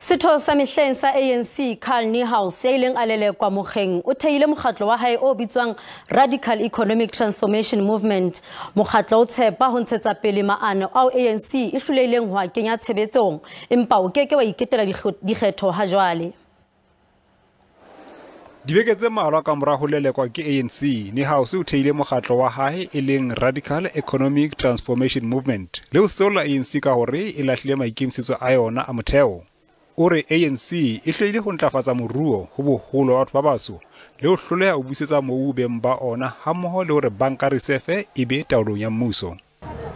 Setho sa mehleng sa ANC Carl Niehaus ya ileng a lelekwa mokgeng o theile mokgatlo wa hae o bitswang Radical Economic Transformation Movement. Mokgatlo o tshepa ho ntshetsa pele maano ao ANC e hlolehileng ho a kenya tshebetsong, empa o ke ke wa iketela dikgetho ha jwale. Dibeke tse mmalwa ka mora ho lelekwa ke ANC, Niehaus o theile mokgatlo wa hae e leng Radical Economic Transformation Movement le ho seolla ANC ka hore e lahlile maikemisetso a yona a motheo. O re ANC e hlolehile ho ntlafatsa moruo ho boholo ba batho ba batsho le ho hloleha ho busetsa mobu beng ba ona hammoho le hore banka reserve e be taolong ya mmuso.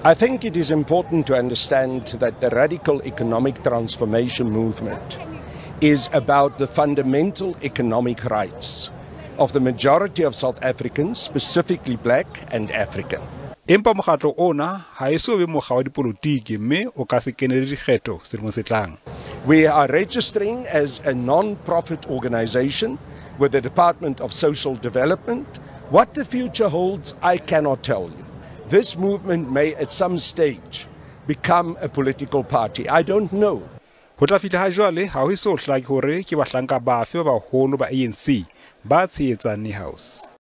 I think it is important to understand that the Radical Economic Transformation Movement is about the fundamental economic rights of the majority of South Africans, specifically black and African. Empa mokgatlo ona ha e so be mokga wa dipolotiki mme o ka se kenele dikgetho selemong se tlang. We are registering as a non-profit organization with the Department of Social Development. What the future holds, I cannot tell you. This movement may at some stage become a political party. I don't know. Ho tla fihla ha jwale ha ho eso hlake hore ke bahlanka bafe ba baholo ba ANC ba tshehetsang Niehaus.